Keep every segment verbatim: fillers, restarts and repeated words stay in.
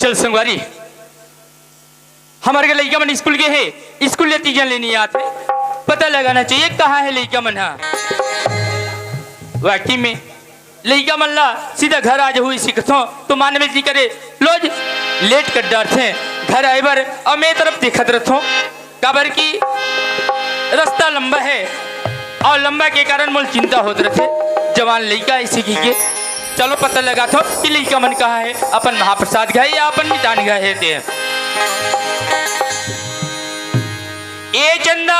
चल संगवारी, हमर के लइका मन स्कूल गे हे, स्कूल ले तीजा लेने आत हे, पता लगाना चाहिए कहाँ हे लइका मन हा। वाकई में लइका मन ला सीधा घर आ जाहू सिखथों, तो मानवे जी करे रोज लेट कर डरथे घर आए बर, अउ मैं तरफ देखत रथों, काबर कि रास्ता लंबा हे अउ लंबा के कारण मोल चिंता होत रथे। जवान लइका हे सीखी के, चलो पता लगाथों कि लइका मन कहाँ हे, अपन महाप्रसाद घर हे या अपन मितान घर हे ते। ए चंदा,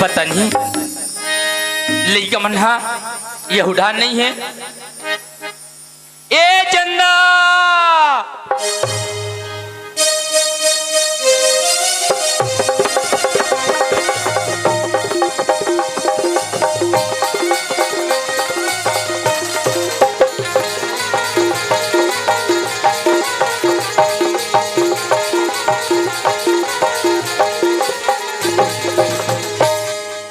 पता नहीं लइका मन हा यहूदा नहीं हे। ए चंदा।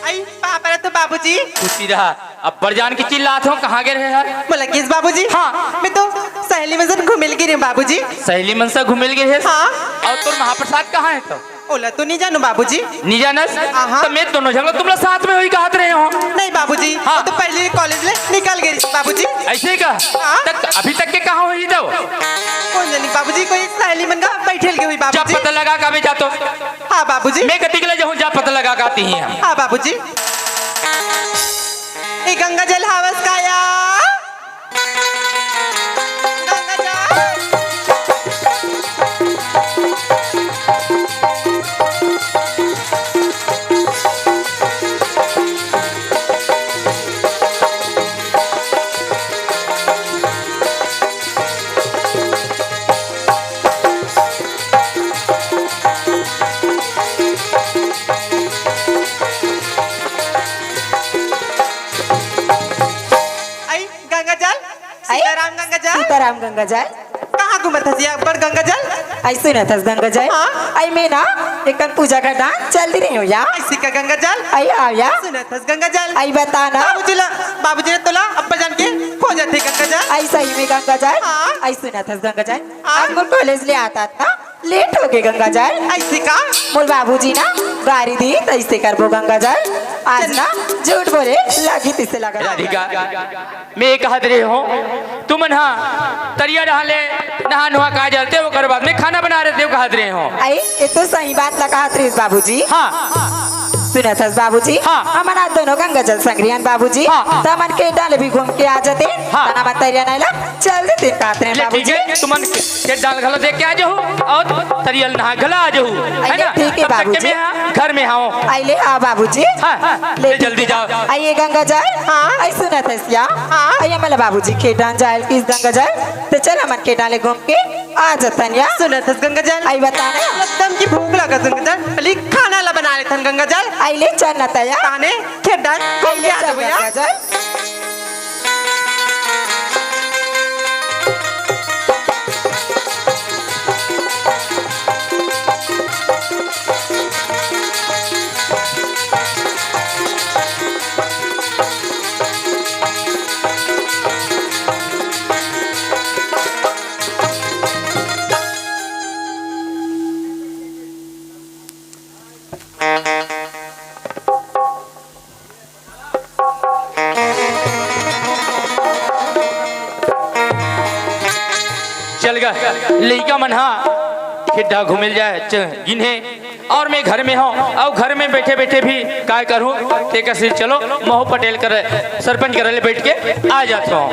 आई, पापा रे तो बाबूजी। खुशी रहा। अब्बड़ जान के चिल्लात हो, कहाँ गे रहे हस? मोला किस बाबूजी? हाँ। मैं तो सहेली मन से घूमे ल गे रहेंव बाबूजी। सहेली मन से घूमे ल गे रहे हस? हाँ। अउ तोर महाप्रसाद कहाँ हे तो? ओला तो नहीं जानों बाबूजी। नहीं जानस? हाँ, हाँ। त मैं दोनों झन ला तुमला साथ में होही कहत रहे हों। नहीं बाबूजी, हाँ। वो तो पहली कॉलेज ले निकल गे रहिस बाबूजी। अइसे का? हाँ। त अभी तक के कहाँ होही तो? कोन जनी बाबूजी, कोई सहेली मन करा बइठे ल गे होही जा बाबूजी। पता लगा के अभी जा तो। हाँ बाबूजी। मैं कति के ले जाहूँ, जा पता लगा के आती हूँ। हाँ बाबूजी। ए गंगा जल हवस का या? गंगा जल। आई गंगा जल, आई? सीताराम गंगा जल। सीताराम गंगा जल। कहाँ घूमत हस या अब्बड़ गंगा जल? आई सुनत हस गंगा जल? हाँ। आई मैं ना एकन पूजा करना चल दी रही हूँ या। अइसे का गंगा जल? आई आओ या। सुनत हस गंगा जल? आई बता ना। बाबूजी ला, बाबूजी ने तोला अब्बड़ जान के खोजथे गंगा जल। आई सही में गंगा जल? हाँ। आई सुनत हस गंगा जल? हाँ। आज मोर कॉलेज ले आत आत ना लेट हो गे गंगा जल। अइसे का? मोर बाबूजी ना गारी दिही, त अइसे करबो गंगा जल। आज चल। ना झूठ बोले लागी तइसे लगा। राधिका, मैं कहत रहे हों, तुमन हा तरिया डहान ले नहा नुहा के आ जाते, ओकर बाद में खाना बना रहे हो कहत रहे हों। आई, ये तो सही बात ला कहत रहिस बाबूजी। हाँ। सुनत हस बाबूजी? हाँ। हमन आज दोनों गंगा जल संग रहेन बाबूजी। हाँ। त हमन खेत डहान ले भी घूम के आ जाते। हाँ। त हमन तरिया नहाय ला चल देते कहत रहेन ले, ठीक बाबूजी। हे, तुमन खेत डहान घलो देख के आ जाहू अउ तरिया नहा घलो आ जाहू, हे अइले ना? ठीक हे तब तक के बाबूजी। मैं हा घर में हवों। अइले, हाँ बाबूजी। हाँ, ले ले जल्दी जाओ। आइए गंगा जल। हाँ। आई सुनत हस या? हाँ। आई हमला बाबूजी खेत डहान जाय ल किहिस गंगा जल, त चल हमन खेत डहान ले घूम के आ जाथन या। सुनत हस गंगा जल? आई बता ना। एकदम की भूख लगत गंगा जल, पहली खाना ला बना लेथन गंगा जल। अइले चल ना त या। ताने खेत डहान घूम के आ जाबो या। गंगा जल। चल गा, लइका मन हा खेत डहान घूमे ल जाय च-, गिन हे, अउ मैं घर में हवों, अउ घर में बइठे बइठे भी काय करहूँ, तेकर से चलो महूँ पटेल कर, सरपंच कर ले बइठ के आ जात हों।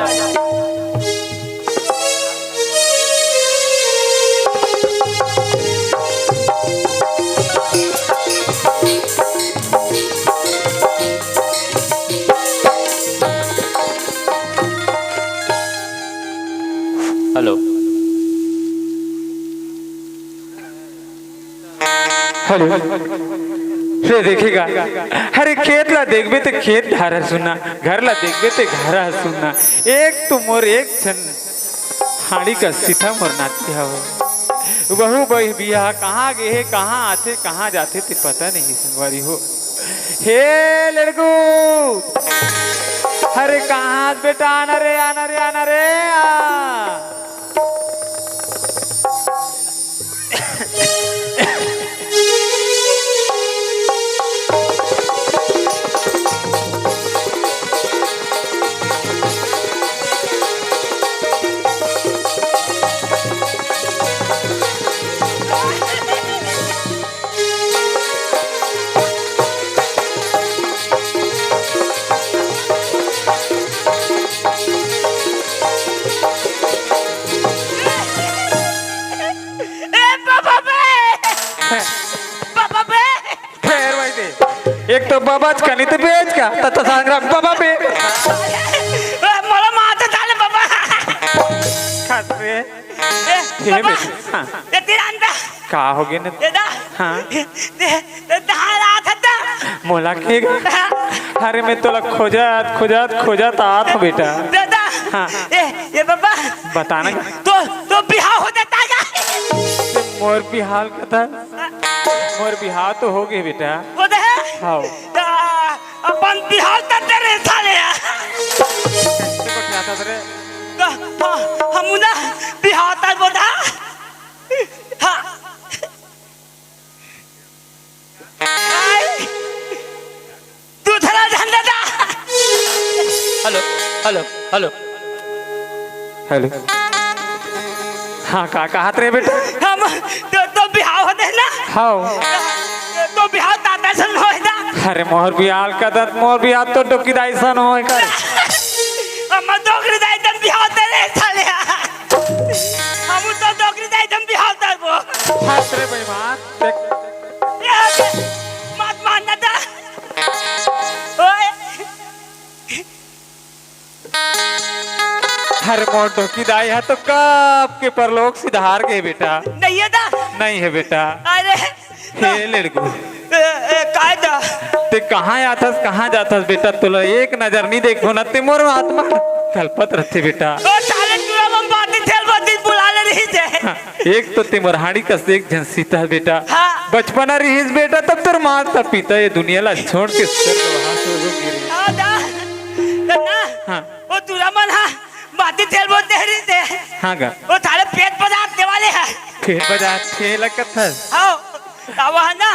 हेलो। हेलो। रे देखे गा, अरे खेत ला देखबे ते खेत डहर ह सुन्ना, घर ला देखबे ते घर ह सुन्ना। एक तो मोर एक झन हाड़ी कस सीता मोर नाती हवय। बहू बही बिहा कहाँ गे हे, कहाँ आथे, कहाँ जाथे ते पता नहीं संगवारी हो। हे लड़कू, अरे कहाँ बेटा, आना रे, आना रे, आना रे, आ। ए बाबा बे! बाबा बे! फेर वही दे। एक तो बाबा च कनी तो बेच का, त तो सांगरा बाबा बे। ए, मोला मार तो डाले बाबा। खतरे। ए, हे बाबा, बेटा, हाँ। ए, तेरा अंडा। का हो गे न? ए दा। हाँ। दे, दे, दे, दहा रात हता। मोला के गा? हाँ। अरे, मैं तोला खोजत, खोजत, खोजत आत हूँ, बेटा। दादा। हाँ। ए, ए बाबा। बता ना। तो, तो बिहाव हो जाता का? ते मोर बिहाव कथा? मोर बिहाव तो हो गे, बेटा। हो दे? हाँ। ता अपन बिहाव त तेरे साले आ। कैसे बतियाता रे? तो, हाँ, हम ना बिहाव त बोला। हाँ। आई, दूसरा झंडा दा। Hello, hello, hello. हेलो। हाँ, का कहत रे बेटा? हम तो, तो बिहाव होते ना। हाँ। तो बिहाव ताता सन होय ना। अरे मोर बिहाव कदत, मोर बिहाव तो डोकी दाई सन होय कर। हम डोकरी दाई तन बिहाव ते रे साले। हम तो डोकरी दाई तन बिहाव तारबो। हंस रे बेईमान। देख। ए, मत मार ना दा। ओए। हर मोर डोकी दाई हा तो कब के परलोक सिधार गे बेटा। नहीं है दा। नहीं है बेटा। अरे। हे लड़कू। ए, ए, काय दा? ते कहाँ आथस, कहाँ जाथस बेटा? तोला एक नजर नहीं देखो ना, ते मोर आत्मा कलपत रहते बेटा। ओ साले, तू अब हम बाती थेल बाती बुला ले रही थे। हाँ। एक तो ते मोर हाड़ी कस एक झन सीता बेटा। हाँ। बचपना रिहिस बेटा, तब तोर माता पिता ये दुनिया ला छोड़ के स्वर्गवास हो गे रे। हाँ दा, दा ना, हाँ। वो तुरा मन हा, बाती तेल बोलते हरी से। हाँ गा। वो थारे पेट पदार्थ देवाले है। पेट पदार्थ खेल कथस। हाँ, अब है ना,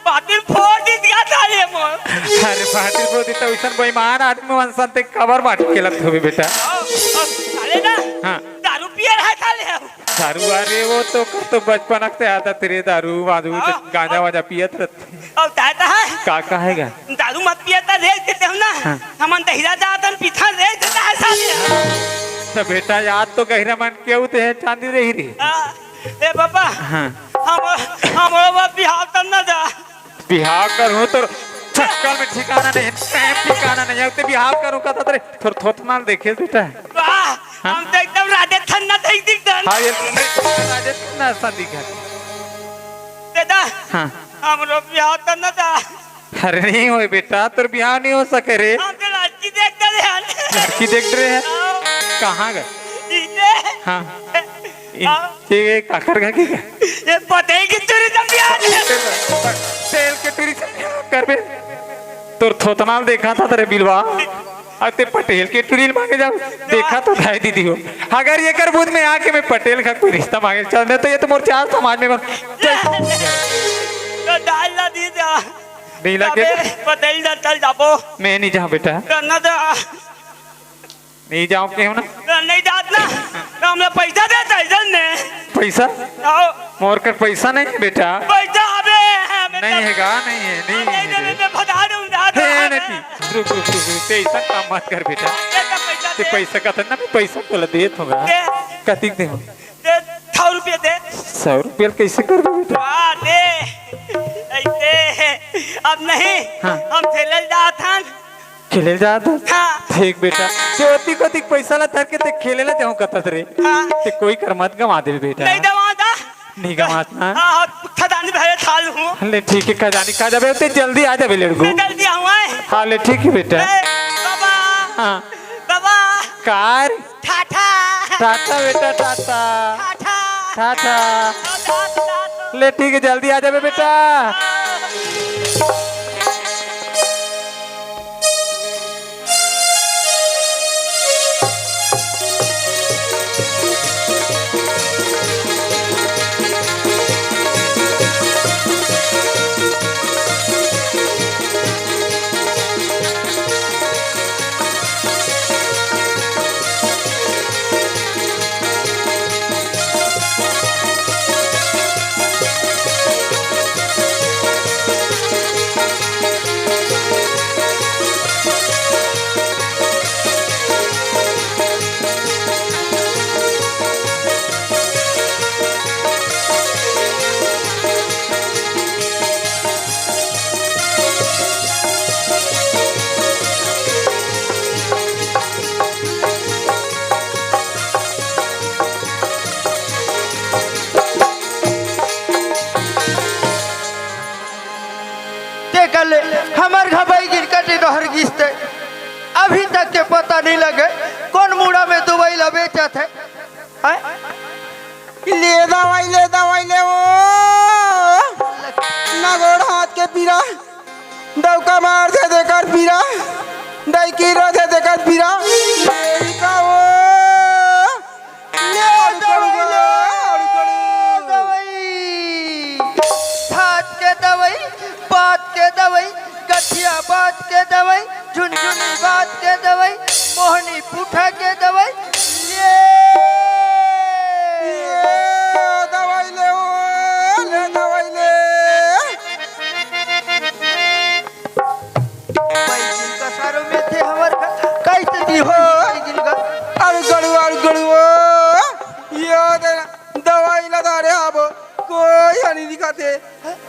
बातिल फोड़ दी दिया थारे मोर। अरे बातिल फोड़ दी तो वैसन बेईमान आदमी मन संते कबर बाटी खेलत होबे बेटा। हाँ, हाँ, थारे ना, हाँ। दारू पिए रहा थारे हम। दारू, अरे वो तो कर तो बचपन से आदत रे, दारू, वारू, हाँ, गांजा, हाँ। वाजा पियत रहते। अब ताय तो है। का, का है गा? दारू मत पिया था, रेख देते हो ना। हाँ। हमन दहिरा जातन, पीछा रेख देता है साले। तो बेटा, याद तो गहिरा मन के उते है, चांदी रही रे। हाँ, ए बाबा। हाँ। हम, हम वो बिहाव तब ना जा। बिहाव करूँ तो छक्कल में ठिकाना नहीं, टाइम ठिकाना नहीं है, उते बिहाव करूँ कहता तेरे। थोर थोथनाल देखे बेटा। वाह, हाँ? हम तो एकदम राधे खन्ना था, एक दिखदन। हाँ, ये राधे खन्ना सा दिखा। दादा, हाँ। हमरो बिहाव करना था। अरे नहीं होय बेटा, तोर बिहाव नहीं हो सके रे। हम तो लड़की देखते रहे हैं। लड़की देख रहे हैं? हाँ। कहाँ गए? इधर। हाँ। हाँ। ये काकर का की? ये पटेल के टूरी तम बिहाव। पटेल के टूरी तम बिहाव करबे। तोर थोथनाल देखा था तेरे बिलवा। अउ ते पटेल के टूरी ल मांगे जाव। देखा तो था दीदी हो। अगर एकर बुध में आके मैं पटेल का कोई रिश्ता मांगे चल, मैं तो ये तो मोर चार समाज में बन। तो डाल ना दी जा। नहीं लगे। अबे, पटेल ना चल जाबो। मैं नहीं जाऊँ बेटा। करना था। नहीं जाओ क्यों ना? नहीं जात ना, तो हमला पैसा दे, दे, दे ने। पैसा? आओ। मोर कर पैसा नहीं है बेटा। पैसा अबे, अबे नहीं तब है गा, नहीं है, नहीं हाँ, नहीं है दे, रे। मैं बता दूँ, बता दूँ, हे, हाँ, नहीं, रुक, रुक, रुक, रुक, ते ऐसा काम मत कर बेटा। दे, दे, पैसा ते दे। पैसा का था ना, मैं पैसा तोला देत हूँ गा। दे। कतिक दे हूँ? दे, सौ रुपये दे। सौ रुपये कैसे कर दो बेटा? हाँ, दे। ऐसे, अब नहीं, हाँ। हम खेलल जात हन। खेले जात हस? हाँ। देख बेटा, ते ओती कोती पैसा ला धर के ते खेले ला जाहूँ कथस रे। हाँ। ते कोई कर मत गवा दे बेटा। नहीं गवा दा। नहीं गवात ना। हाँ, हाँ, खजानी भरे थाल हूँ। ले ठीक है, खजानी खा जाबे, ते जल्दी आ जाबे लड़कू। मैं जल्दी आऊँ, आए। हाँ, ले ठीक है बेटा। ए, बाबा। हाँ। बाबा। कार। टाटा। टाटा बेटा, टाटा। टाटा। टाटा। टाटा, टाटा। ले ठीक है, जल्दी आ जाबे बेटा। हाँ। कर ले, हमर घर बइगिन कटे डहर गिस ते। अभी तक के पता नहीं लगे, कोन मुड़ा में दवई ला बेचत हे। हैं? ले दवई, ले दवई, ले ओ। ना गोड़ हाथ के पीरा, डउका मारथे तेकर पीरा, दई की रोथे तेकर पीरा। ले का ओ। ले दवई, ले दवई। भात के दवई, बात के दवई, गठिया बात के दवई, झुनझुनी बात के दवई, मोहनी पुठा के दवई। ये। ये दवई ले ओ, ले दवई ले। बइगिन का सारो में थे हमर का, कइसे दी हो बइगिन का। अरे गड़ुआ, अरे गड़ुआ, ये दे दवई ला धारे आबो, कोई हनी दिखाते,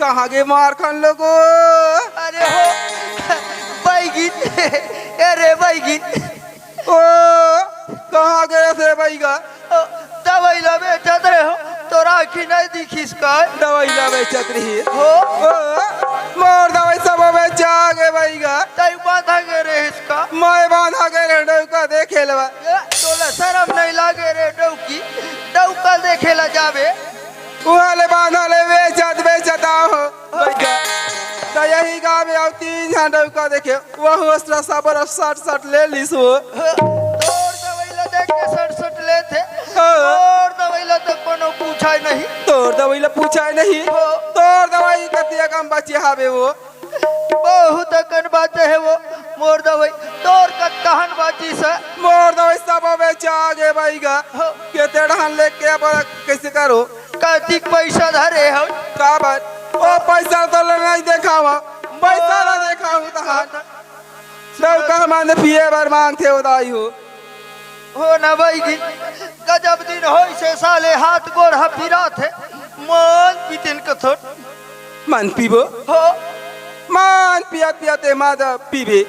कहाँ गे मार खान लोगो। अरे हो बइगिन, अरे बइगिन। ओ, कहाँ गे से बइगा? ओ, दवई ला बेचत रहे हो, तोर आँखी नहीं दिखिस का? दवई ला बेचत रही। हो? ओ, मोर दवई सब बेचा गे बइगा। तई बांधा गे रहिस का? मैं बांधा गे रहे डउका देखे लवा। ए, तोला शरम नहीं लागे रे डउकी? डउका देखे ला जाबे? उहाँ ले बांधा ले बेचत, बेचत आहो। बइगा। त यही गाँव में अउ तीन झन डउका देखे, वहू असरा सबो ला सट सट ले लिस हो। तोर दवई ला देख के सट सट लेथे। हाँ। तोर दवई ला तो कोनो पूछाय नहीं। तोर दवई ला पूछाय नहीं। हाँ। तोर दवई कतिया कम बचे हावे वो। बहुत अकन बाचे हे वो मोर दवई। तोर कतहन बाचिस हे। मोर दवई सब बेचा गे बइगा। हाँ। के तेड़हन लेके अब कइसे करो? कतिक पइसा धरे हव? काबर? ओ पइसा तो ल नहीं देखावा, पइसा ला देखाहूँ तहार। सब कह माने पिए बर मांगथे ओ दाई हो। हो ना बइगिन, गजब दिन होइस हे साले, हाथ गोड़ ह पिरात हे। मन पितेन कथोट। मन पीबो? हो। मन पियत पियत ए मादा पीबे।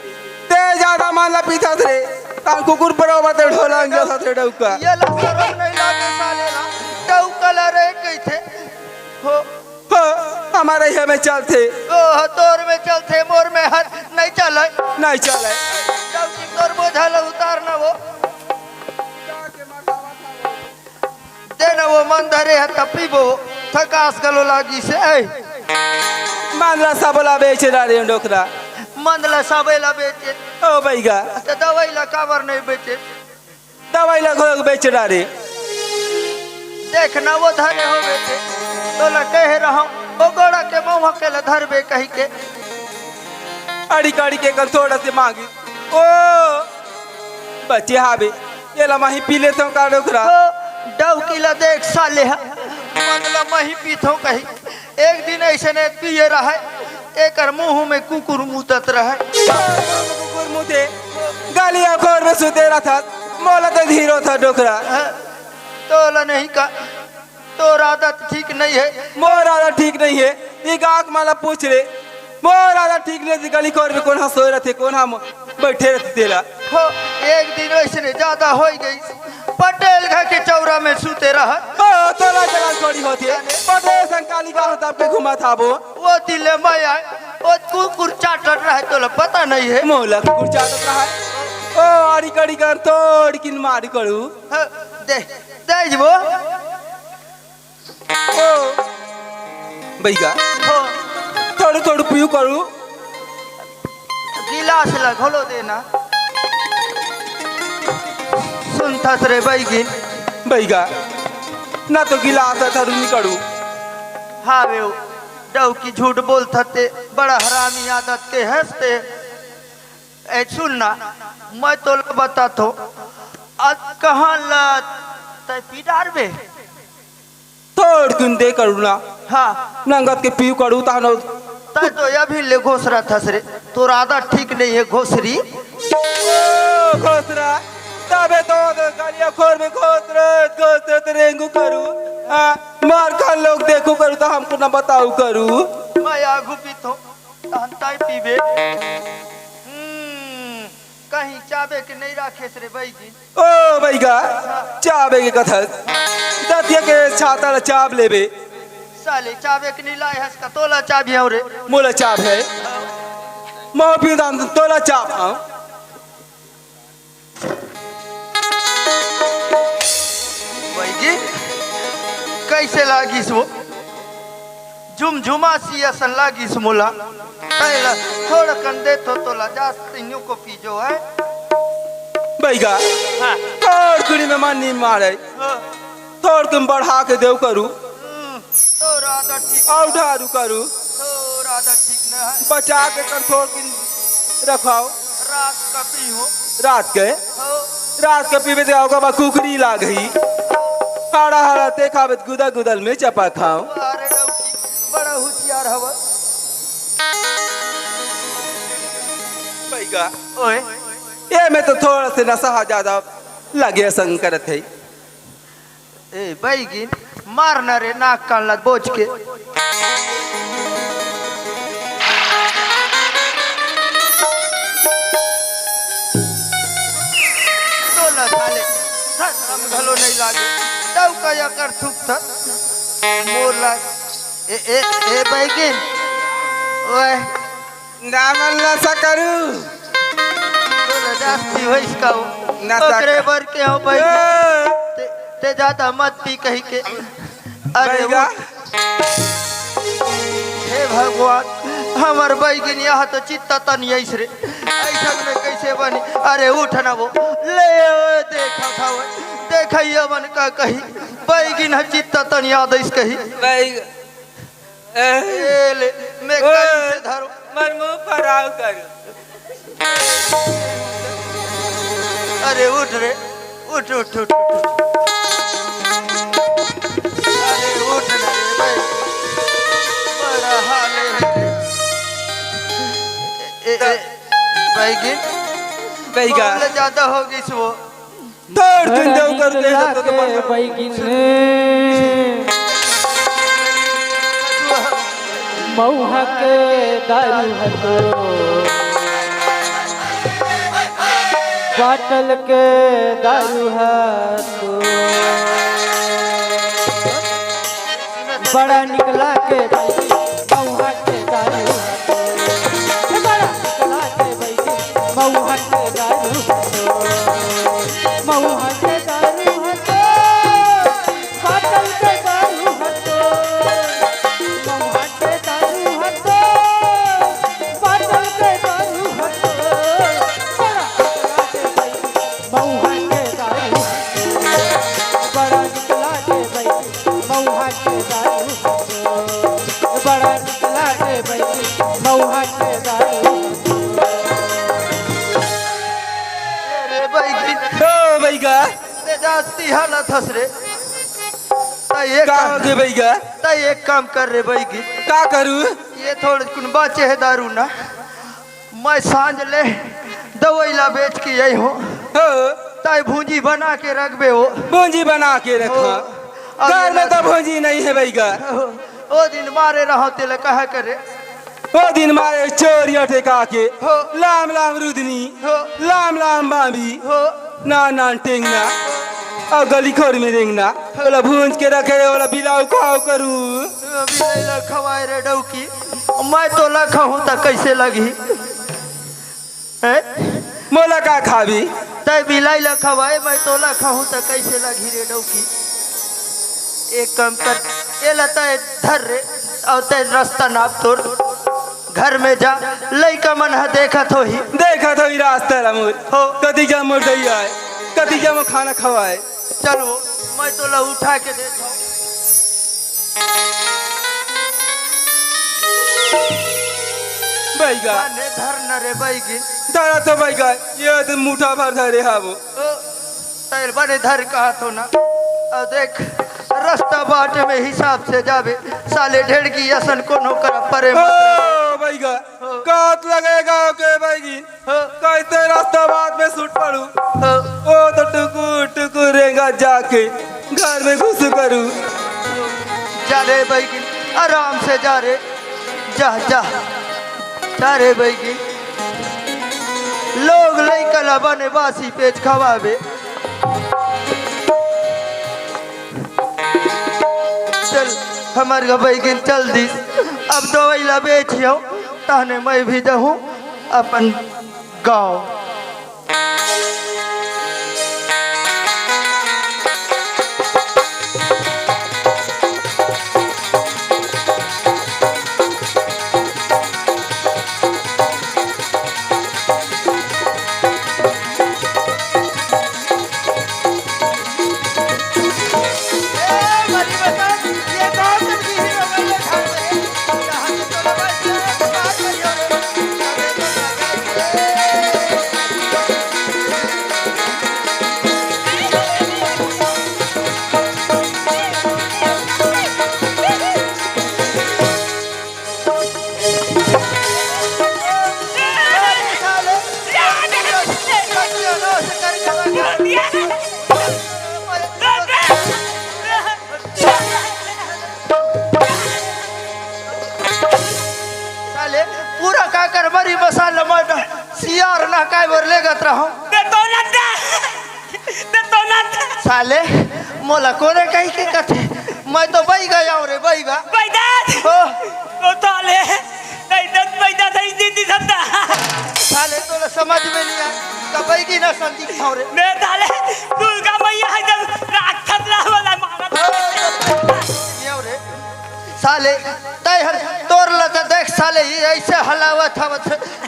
ते जादा मन ला पीथस रे। तान कुकुर बरोबर ते ढोलंग जैसा थे डउका। ये ला शरम नहीं लागे साले ला। डउका ला रे कहिथे। हो। हो, हमर इहे में चलथे। ओ, तोर में चलथे, मोर में हर नहीं चले। नहीं चले। डउकी तोर बोझा ला उतार ना वो। दे ना वो मन धरे ह त पीबो, थकास गलो लागिस हे। ए। मन ला सबो ला बेचे डारे डोकरा। मन ला सबे ला बेचे। ओ बइगा। त दवई ला काबर नहीं बेचे? दवई ला घलो बेचे डारे। देख ना वो धरे हो बेचे। तोला कहे रहव, ओ गोड़ा के महुआ के ला धरबे कहिके। अड़ी कड़ी के कन थोड़ा से मांगी। ओ बचे हाबे, एला मही पी लेथव का डोकरा? हो, डउकी ला देख साले ह, मन ला मही पीथव कही। एक दिन अइसने पिए रहय, एकर मुंह में कुकुर मुतत रहय। कुकुर मुते, गलिया खोर में सुते रहथस, मोला तो धीरो था डोकरा। हाँ, तोला नहीं का, तोर आदत ठीक नहीं हे। मोर आदत ठीक नहीं हे। ई गाँव के मन ला पूछ ले। मोर आदत ठीक नहीं हे। गली खोर में कोन हा सोए रथे, कोन हा म-, बैठे रथे तेला। हो, एक दिन वैसने ज्यादा होई गई। पटेल घर के चौरा में सूते रहा। हो, तोला जगह थोड़ी होती है। पटेल संग काली गाँव तब के घुमा था वो। वो दिले मैं आए, वो कुकुर चाटत रहा, तोला पता नहीं है। मोला कुकुर चाटत रहा है। ओ, आड़ी कड़ी कर तोड़ किन मार करू। हाँ, दे, दे जी वो। ओ, भैया, हो। थोड़ू, थोड़ू पीऊ करू। गिलास ला घोलो देना। सुनथस रे बैगिन। भैया, ना तो गिलास है, थोड़ू निकलू। हाँ वे, डौकी झूठ बोलथस ते, बड़ा हरामी आदत के हंसते। ए, सुन ना, मैं तोला बताथों, आज कहाँ ला तै पी डारबे? थोड़ कुन दे करू ना। हाँ। नंगत के पीऊ करू तानो। तै तो अभी ले घोसरथस रे, तोर आदत ठीक नहीं है घोसरी। ओ, घोसरा, तबे तो, तो गलिया खोर में घोसरत, घोसरत रेंगू करू। हाँ, मार खान लोग देखू करू तो हमको ना बताऊ करू। मैं आगू पीथों। तहन तै पीबे। हम्म, कहीं चाबे के नहीं राखेस रे बैगिन। ओ बैगा, चाबे के कथस। दतिया के छाता ला चाब लेबे। साले चाबे के नहीं लाए हस का तोला चाबी हो रे। मोला चाब है। महूं पीहूं दान तोला चाप, हाँ। बैगी, कइसे लागिस वो? झुमझुमा सी असन लागिस मोला। तैला थोड़ा कन देथों तोला, जास तइयो को पीजो है। बैगा, हाँ। थोड़ कुड़ी में मन नहीं मारे। हाँ। थोड़ कुन बढ़ा के देव करू। हम्म, तोर आदत ठीक अउ ढारू करू। तोर आदत ठीक न है। बचा के कर थोड़ कुन रखाव। रात का पीहूं। रात के? हो। रात के पीबे ते ओकर बाद कुकरी लागही। हाड़ा हाड़ा ते खाबे ते गुदा गुदल में चपा खाव। अरे डौकी, बड़ा हुसियार हवस। बैगा। ओए। एमे तो थोड़ा से नशा ज्यादा लगे असन करत हे। ए, बैगिन, मार न रे, नाक कान ला बोच के। तोला साले, शरम घलो नहीं लागे। तउ का या कर थुक थस। मोर ला, ए, ए, ए, बैगिन, ओए, ना मन नशा करू। तोला जास्ती होइस का हो? नशा ओकरे कर। बर के हो भाई। ए। ते, ते जादा मत पी कही के। अरे बैगा। उठ। हे भगवान, हमर बैगिन यहाँ तो चित्ता तनियाइस रे। अइसन में कइसे बनी? अरे उठ ना वो। ले ओए, देखा था वो। देखइया मन का कही। बैगिन ह चित्ता तनिया दइस कही। बैग। ए ले, मैं ओए, कइसे धरो? मर मुंह फराव कर। अरे उठ रे, उठ, उठ, उठ, उठ। अरे उठ ना रे भाई, बड़ा हाल है। ए, ए, ए, बैगिन, बैगा। बहुत ज्यादा हो गइस वो। थोड़ दिन देव कर दे तो के बैगिन। मऊहा के दारू हतो, बाटल के दारू हतो। बड़ा निकला के बैगिन, मऊहा के दारू हतो। बड़ा निकला के बैगिन, मऊहा के दारू हतो। मऊहा के दारू हतो। बाटल के दारू हतो। मऊहा के दारू हतो। बाटल के दारू हतो। बड़ा निकला के बैगिन, मऊहा के दारू हतो। बड़ा निकला के बैगिन, मऊहा के दारू हतो। बड़ा निकला के बैगिन, मऊहा के दारू हतो। अरे बैगिन। ओ बैगा। ते जास्ती हालत हस रे। तै एक का काम हो गे बैगा? तै एक काम कर रे बैगिन। का करू? ये थोड़ कुन बाचे हे दारू ना। मैं सांझ ले दवई ला बेच के आई हूँ। हो। तै भूंजी बना के रखबे हो। भूंजी बना के रखा। हो। अब घर में तो भूंजी नहीं है बैगा। हो। ओ दिन मारे रहो तेला कहा करे। ओ दिन मारे चोरिया ठेका के। हो। लाम लाम रुदनी। हो। लाम लाम बांबी। हो। नान नान टेंगना। अउ गली खोर में रेंगना। ओला भूंज के रखे रे, ओला बिलाऊ खाव करू। बिलाई ला खवाए रे डौकी। मैं तोला खाहूं त कइसे लगही? हैं? मोला का खाबी? तै बिलाई ला खवाए, मैं तोला खाहूं त कइसे लगही रे डौकी? एक काम कर, एला तै धर रे, अउ तै रस्ता नाप तोर। घर में जा, लइका मन ह देखत होही। देखत होही रस्ता ला मोर। हो। कति जा मोर दई आए, कति जा मोर खाना खवाए। चल वो, मैं तोला उठा के देथव। बैगा। बने धर न रे बैगिन। धरा तो बैगा, ये तो मुठा भर धरे हावो। ओ, तैल बने धर कहा तो ना। अउ देख, रस्ता बाट में हिसाब से जाबे, साले ढेड़गी असन कोनो करा परे मत रहे। ओ, बैगा, हो। कात लगेगा के बैगिन। हाँ। कइसे रस्ता बाद में सुट पड़ू। हाँ। ओ तो टुकुर टुकुर रेंगा जाके घर में घुस करू। जा रे बैगिन, आराम से जा रे, जा, जा, जा रे बैगिन। लोग लइका ला बने बासी पेज खवाबे। चल, हमर ग बैगिन चल दिस। अब दवई ला बेचियो, तहने मैं भी जाहूं। अपन गाँव। साले, पूरा का कर मरी मसाला मर सियार ना काय बर लेगत रहूं। दे तो ना दे। दे तो ना दे। साले, मोला कोने कही के कथे? मैं तो बई गया हूं रे, बई गा। बई दे। ओ। ओ साले, नहीं दे, बई दे, नहीं दे, दे सकता। साले, तोला समझ में नहीं आया। कबई की ना संदीप था रे। मैं साले, दुर्गा मैया है जब राक्षस ला वाला मारा। ओ, ये रे। साले, तै हर तोर ला त देख साले, ई ऐसे हलावत हवत,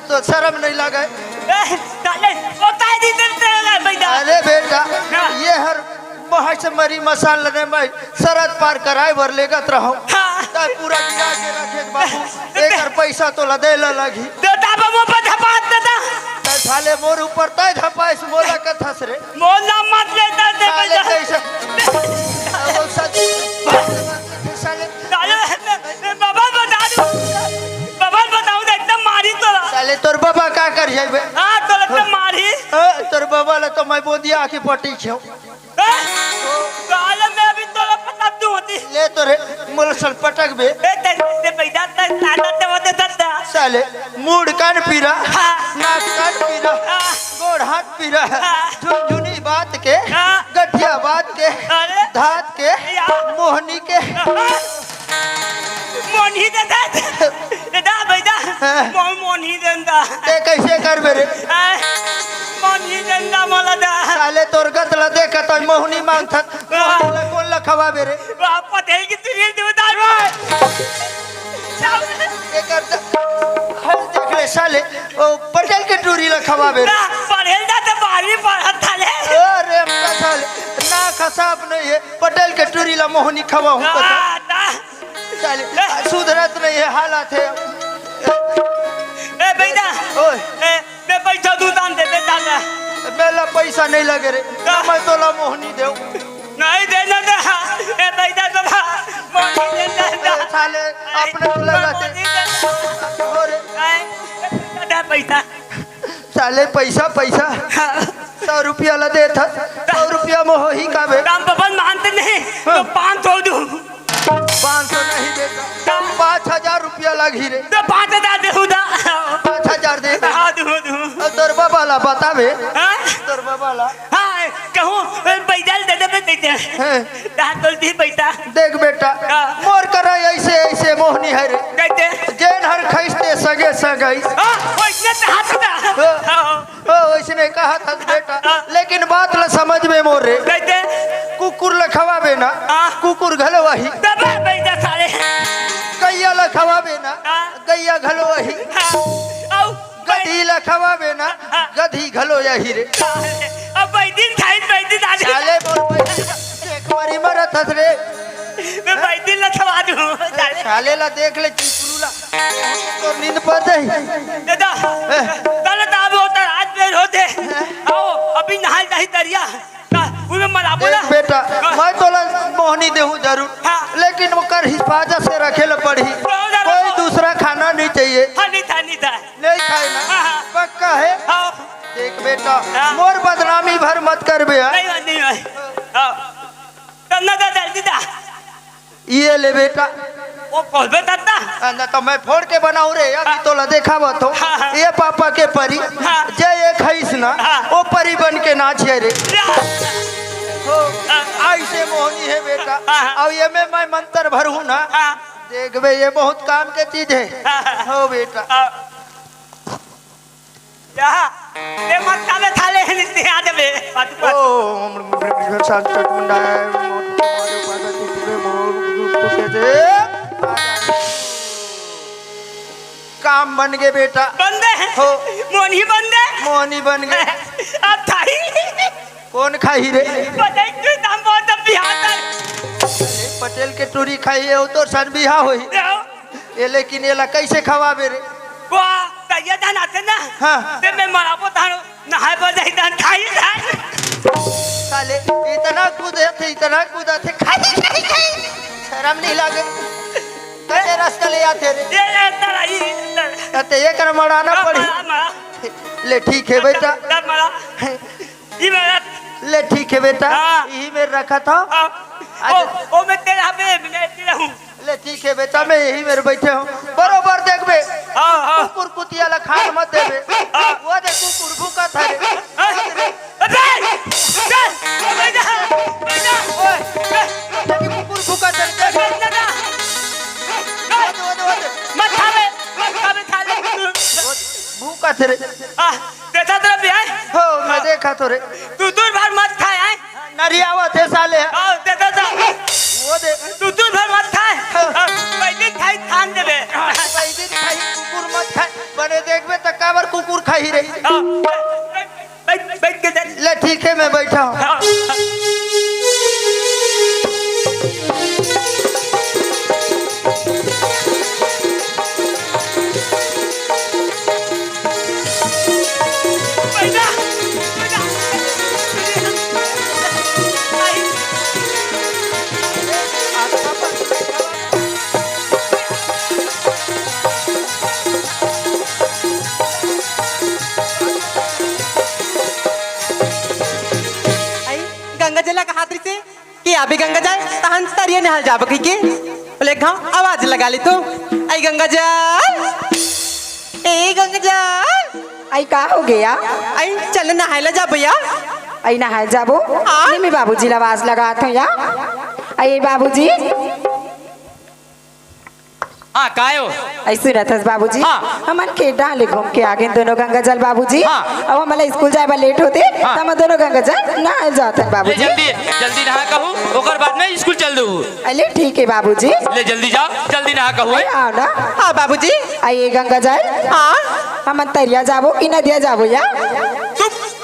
तो शर्म नहीं लगे? ए, साले, ओ ताई दी तेरे तेरे ला बैठा। अरे बेटा, हाँ। ये हर वहाँ से मरी मसाल ने मैं सरहद पार कराए बर लेगत रहूं। हाँ। तै पूरा गिरा के रखे बाबू, एकर पैसा तोला दे ला लगी। तो ताबा मो पर धपात देता। तै साले मोर ऊपर तै धपाइस मोला कथस रे। मोर नाम मत लेता दे साले पैसा। कैसे? अब सच साले। साले, मैं, मैं बाबा बता दूं। बाबा बताऊं तो एकदम मारी तोला। साले तोर बाबा का कर जाइबे? हाँ, तोला एकदम मारी। हाँ, तोर बाबा ला तो मैं बोंदिया आके पटी छेव। हाँ? साले, मैं अभी तोला पटा दूं होती। ले तो रे, मोल सल पटक बे। ए, ते, ते पैदा ते, ताना ते वो दे सकता। साले, मूड़ कान पीरा, हाँ। नाक कान पीरा, हाँ। गोड़ हाथ पीरा, हाँ। झुनझुनी बात के, हाँ। गठिया बात के, अरे। धात के, या। मोहनी के। हाँ। मोहनी दे दे। दे दा भाई दा। हाँ। मोहन मोहनी दे दा। ते कैसे कर मेरे? हाँ। मोहनी दे दा मोला दा। साले तोर गत ला देख तो मोहनी मांगथस। हाँ। मोहनी ला कौन ला खवाबे रे? वाह, पटेल की तुझे देवदार। एकर त-, हल देख ले साले, ओ पटेल के टूरी ला खवाबे रे। ना, पढ़ेल ना तो बारहवीं पढ़त था ले। अरे अम्मा साले, ना खसाब नहीं है, पटेल के टूरी ला मोहनी खवाहूं तो। ना, ना। साले, सुधरत नहीं है, हालात है। ए, बेटा। ओए। ए, मैं पैसा दू दान दे, बेटा ना। मेला पैसा नहीं लगे रे, का? मैं तोला मोहनी देव। नहीं देना था। ए, पैसा तो था। मोहनी देना था। ए, साले, अपने को लगा दे। मोहनी देना। हो रे। नहीं, दे पैसा। साले, पैसा, पैसा। हाँ। सौ रुपया ला देथस, सौ रुपया में होही का बे? दाम बबन मानते नहीं, हाँ। तो पाँच सौ दूं। पाँच सौ नहीं बेटा, पाँच हजार रुपया लगही रे। तो पाँच हजार दे उदा। पाँच हजार दे दे। हाँ, दूं, दूं। और तोर बाबा ला बताबे। हाँ? तोर बाबा ला। हाँ, कहूँ, पैदल दे दे, दे दे। हैं? हाँ, तो दी पैसा। देख बेटा, हाँ। मोर करा ऐसे, ऐसे मोहनी है रे। कैसे? जेन हर खइस ते सगे सगइस। हाँ, वैसे तो हाथ ना। हाँ। हाँ। ओ, वैसने कहा था बेटा, हाँ। लेकिन बात ला समझ में मोरे। कैसे? कुकुर ला खवाबे ना, हाँ। कुकुर घलो वही। दबा बैठा साले। गैया ला खवाबे ना, हाँ। गैया घलो वही। हाँ। आउ, गधी ला खवाबे ना, हाँ। गधी घलो यही रे। साले, अब बैदिन खाइन बैदिन आ गया। साले बोल बैदिन, एक बारी मरत हस रे। मैं बैदिन ला खवा दूं, साले। साले ला देख ले, चिपलू ला। तोर नींद पड़ जाही। दादा, हैं? चल, दादा, वो तो रात में होते। हैं? आओ, अभी नहाए जाही दरिया। का, उमे मत आपो ना। देख बेटा, हाँ। मैं तोला मोहनी देहूं जरूर, हाँ। लेकिन ओकर हिफाजत से रखे ला पड़ही। बहुत जरूर। कोई दूसरा खाना नहीं चाहिए। हाँ, नहीं था, नहीं था। नहीं खाए ना? हाँ, हाँ। पक्का है? हाँ। देख बेटा, हाँ। मोर बदनामी भर मत करबे, हाँ? नहीं, नहीं, नहीं। हाँ। तब ना दादा, दादा। ये ले बेटा। वो खोलबे तब ना। आ, ना तो मैं फोड़ के बनाऊं रे, अभी हाँ। तोला देखावत हो। हाँ, हाँ। ये पापा के परी, हाँ। जे ये खइस ना, हाँ। वो परी बन के नाचे रे। या। हो, हाँ। ऐसे मोहनी है बेटा। हाँ, हाँ। अब ये में मैं मंत्र भरूं ना, हाँ। देखबे ये बहुत काम के चीज है। हाँ, हाँ। हो बेटा। हाँ। या, ए मत काबे थाले हनी ते आ देबे। बात, बात। ओम शांत चटमुंडा है, मोती मारे पादा तितले मोर रूप के जे। काम बन गे बेटा। बन दे। हो। मोहनी बन दे। मोहनी बन गे। अब थाई। कोन खाही रे? पटेल के दाम बहुत अब बिहार तक। पटेल के टूरी खाही है, वो तो सन बिहा होही। जाओ। ए, लेकिन एला कैसे खवाबे रे? वाह, तैया दान आते ना। हाँ। ते मैं मराबो तानो, नहाए बर जाई दान खाई दान। साले, इतना कूदे थे, इतना कूदा थे, खाई, खाई, खाई। शर्म नहीं लागे? कते रास्ता ले आते रे? ये रास्ता लाई, ये रास्ता। कते ये कर मड़ाना हाँ, पड़ी। मड़ा, मड़ा। ले, ठीक है बेटा। तब मड़ा। ई मेरा ले, ठीक है बेटा। हाँ। यही मेर रखा था। हाँ। आज ओ, ओ, मैं तेरा बे, मैं तेरा हूँ। ले, ठीक है बेटा, मैं यही मेर बैठे हूँ। बरोबर देखबे। हाँ, हाँ। कुकुर कुतिया ला खान मत देबे। हाँ। वो दे कुकुर भूखा था रे। हाँ। अबे! चल! ओ, बैठा! बैठा! ओए! ए, कुकुर भूखा था रे। बैठा, बैठा! वो दे, वो दे, वो दे। मत खा बे! मत खा बे, खा ले। भूखा था रे। आ, देखा तो भी है? हो, मैं देखा तो रे। तू दूर भर मत खाए, हैं? नरियावत हे साले। आओ, दे, दे, दे। वो दे। तू दूर भर मत खाए। हाँ। हाँ, पहले खाई थान देबे। पहले खाई कुकुर मत खाए। बने देखबे त काबर कुकुर खाही रही। हाँ। बैठ, बैठ के दे। ले, ठीक है, मैं बैठा हूँ। हाँ। आई, गंगा जल ला कहात रहिसे कि अभी गंगा जल, तहन तरिया नहाय जाबो कहिके। बोले, एक घाव आवाज लगा ले तो, आई गंगा जल, ए गंगा जल। आई का हो गया? आई चल नहाय ला जाबो या। आई नहाय जाबो? हाँ। निमी बाबूजी ला आवाज लगात हो या। आई बाबूजी। हाँ, काय हो? आई सुनत हस बाबूजी? हाँ। हमन खेत डाले घूम के आगेन दोनों गंगा जल बाबूजी। हाँ। अब हमला स्कूल जाए बर लेट होथे, हाँ। त हमन दोनों गंगा जल नहाय जाथन ले बाबूजी। जल्दी, जल्दी नहा कहू, ओकर बाद में स्कूल चल देहू। अले ठीक है बाबूजी। ले जल्दी जा, जल्दी नहा कहू। अरे आओ ना। हाँ बाबूजी। आइए गंगा जल। हाँ। हमन तरिया जाबो कि नदिया जाबो या?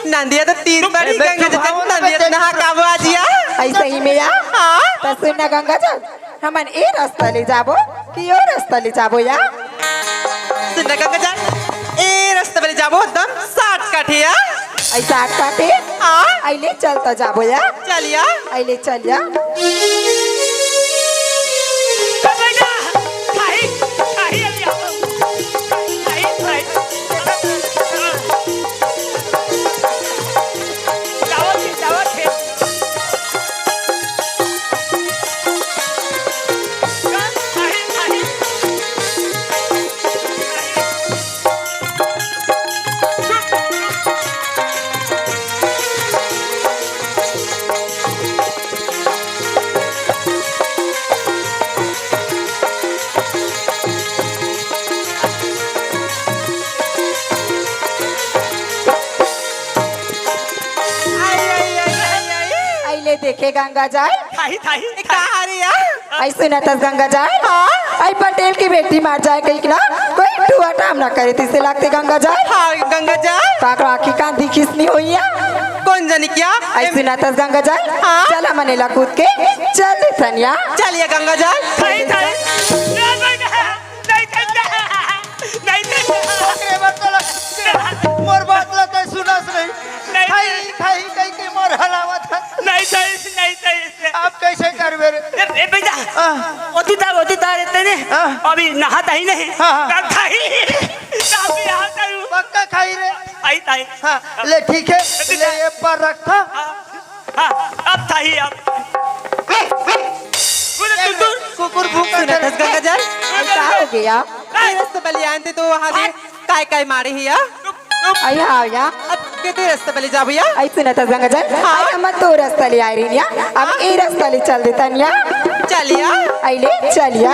नदिया तो तीर पड़ी, गंगा जल नदिया तो नहा काबो आज या। ऐसे ही में या? हाँ। त सुन ना गंगा जल, हमन ए रास्ता ले जाबो कि ओ रास्ता ले जाबो या? सुन ना गंगा जल, ए रास्ता ले जाबो, एकदम शॉर्टकट है या। ऐसा काटे? हाँ। अइले चल त जाबो या। चल या। अइले चल या। आई, आई, आई, आई, आई। अइले देखे गंगा जल। थाही, थाही, ए, थाही। का हरे या? आई सुनत हस गंगा जल? हाँ। आई पटेल की बेटी मर जाए कहिके ना, कोई टुआ टाम ना करे, तइसे लागथे गंगा जल। हाँ, गंगा जल। काकरो आँखी कान दिखिस नहीं होई या। कोन जनी क्या? आई सुनत हस गंगा जल? हाँ। चल हमन एला कूद के चल देथन या। चल या गंगा जल। थाही, थाही। नहीं, नहीं, नहीं। नहीं, नहीं। ओकरे बर तोला मोर बात ला तैं सुनस नहीं। नहीं, थाही, नहीं। थाही कहिके मोर हलावत हस। नहीं, नहीं, नहीं, नहीं। अब कैसे करबे रे? ए, ए, बेटा। हाँ। ओती तार, ओती तार रहते ने। हाँ। अभी नहाता ही नहीं। हाँ, हाँ। तब थाही। तब भी नहाता हूँ। पक्का खाही रे। थाही, थाही। हाँ, ले ठीक है। ए, बेटा। ले ये पर रख था। हाँ। हाँ, अब थाही अब। कुकुर भूखा सुनत हस गंगा जल? अरे का हो गया? ए रस्ता बलियान ते तो वहाँ दे काय काय मारे ही या? आई हाँ या। अब केते रस्ता बले जाबो या? आई सुनत हस गंगा जल? हाँ। आई हमन दो रस्ता ले आए रहिन या। अब ए रस्ता ले चल देथन या। चल या। अइले चल या।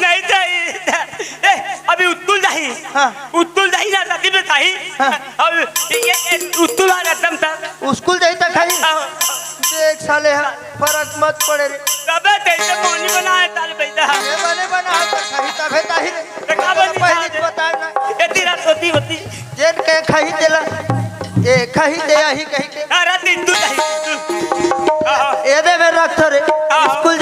नहीं चाहिए। ए, अभी उत्तुल जाही। हाँ। उत्तुल जाही ना, तभी में खाही। हाँ। अब ये, ये उत्तुल आ रहा तब तक। स्कूल जाही त खाही। हाँ। देख साले हा, फरक मत पड़े रे। तबे तैसे मोहनी बनाए ताले बैठा। ये बने बना है त खाही, तबे ताही रे। तो का बनी पहले था? बता ना। ये तेरा सोती होती। जेन के खाही देला, ए खाही दे आही कही के। अरे दिन तू नहीं तू। हाँ। एदे में रख थोरे। हाँ। स्कूल